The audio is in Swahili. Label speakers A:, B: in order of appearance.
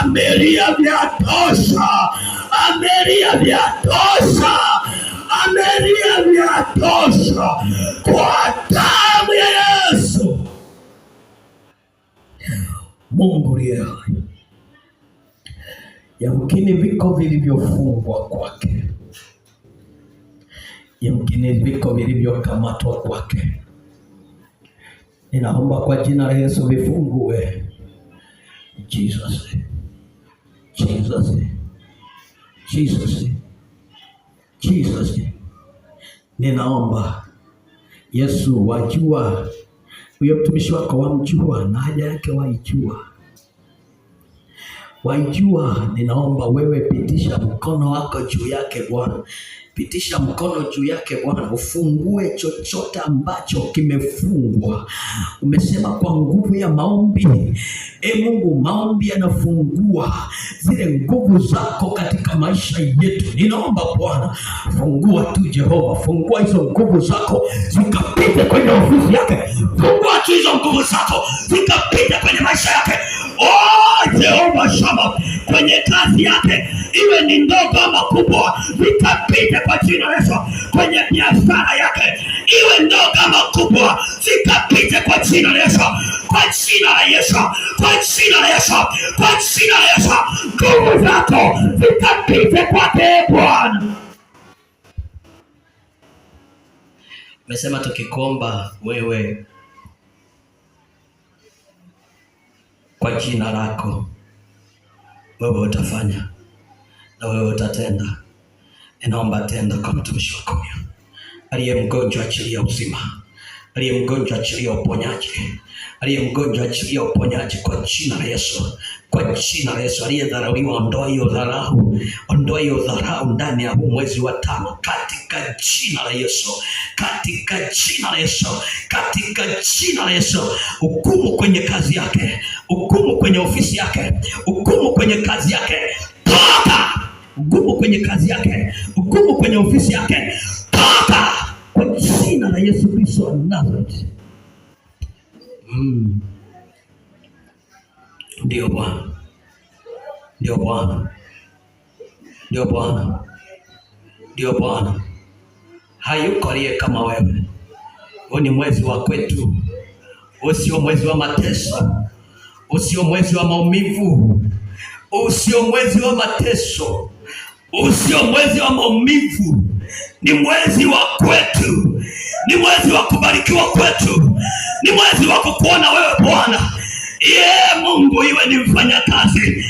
A: Amelia vya tosha, amelia vya tosha, amelia vya tosha, kwa damu ya Yesu. Mungu liye hai, yamkini viko vilivyofungwa kwake, yamkini viko vilivyokamatwa kwake. Ninaomba kwa jina la Yesu vifungue. Jesus, Jesus, Jesus, Jesus. Ninaomba Yesu, wajua huyo mtumishi wako wamjua, na haja yake waijua, waijua. Ninaomba wewe pitisha mkono wako juu yake Bwana, pitisha mkono juu yake Bwana, ufungue chochote ambacho kimefungwa. Umesema kwa nguvu ya maombi. E Mungu, maombi yanafungua zile nguvu zako katika maisha yetu. Ninaomba Bwana, fungua tu Jehova, fungua hizo nguvu zako zikapite kwenye ofisi yake, fungua tu hizo nguvu zako zikapite kwenye maisha yake. Oh, Jehova Shama, kwenye kazi yake iwe ni ndogo ama kubwa, zikapite kwa jina la Yesu. Kwenye biashara yake iwe ndogo ama kubwa, zikapite kwa jina la Yesu, kwa jina la Yesu, kwa jina la Yesu, kwa jina la Yesu. Nguvu zako zikapite kwake Bwana. Umesema tukikuomba wewe kwa jina lako, wewe utafanya na wewe utatenda. Ninaomba tenda kwa mtumishi wako huyu aliye mgonjwa, achilia uzima; aliye mgonjwa, achilia uponyaji; aliye mgonjwa, achilia uponyaji kwa jina la Yesu, kwa jina la Yesu. Aliyedharauliwa, ondoa hiyo dharau, ondoa hiyo dharau ndani ya huu mwezi wa tano, katika jina la Yesu, katika jina la Yesu, katika jina la Yesu. Hukumu kwenye kazi yake, hukumu kwenye ofisi yake, hukumu kwenye kazi yake, toka! Hukumu kwenye kazi yake, hukumu kwenye ofisi yake, toka kwa jina la Yesu Kristo wa Nazareth. Ndio Bwana, ndio Bwana, ndio Bwana, ndio Bwana. Hayuko aliye kama wewe. Huu ni mwezi wa kwetu, huu sio mwezi wa mateso, huu sio mwezi wa maumivu, huu sio mwezi wa mateso, huu sio mwezi wa maumivu. Ni mwezi wa kwetu, ni mwezi wa kubarikiwa kwetu, ni mwezi wa kukuona wewe Bwana. Ye Mungu, iwe ni mfanyakazi.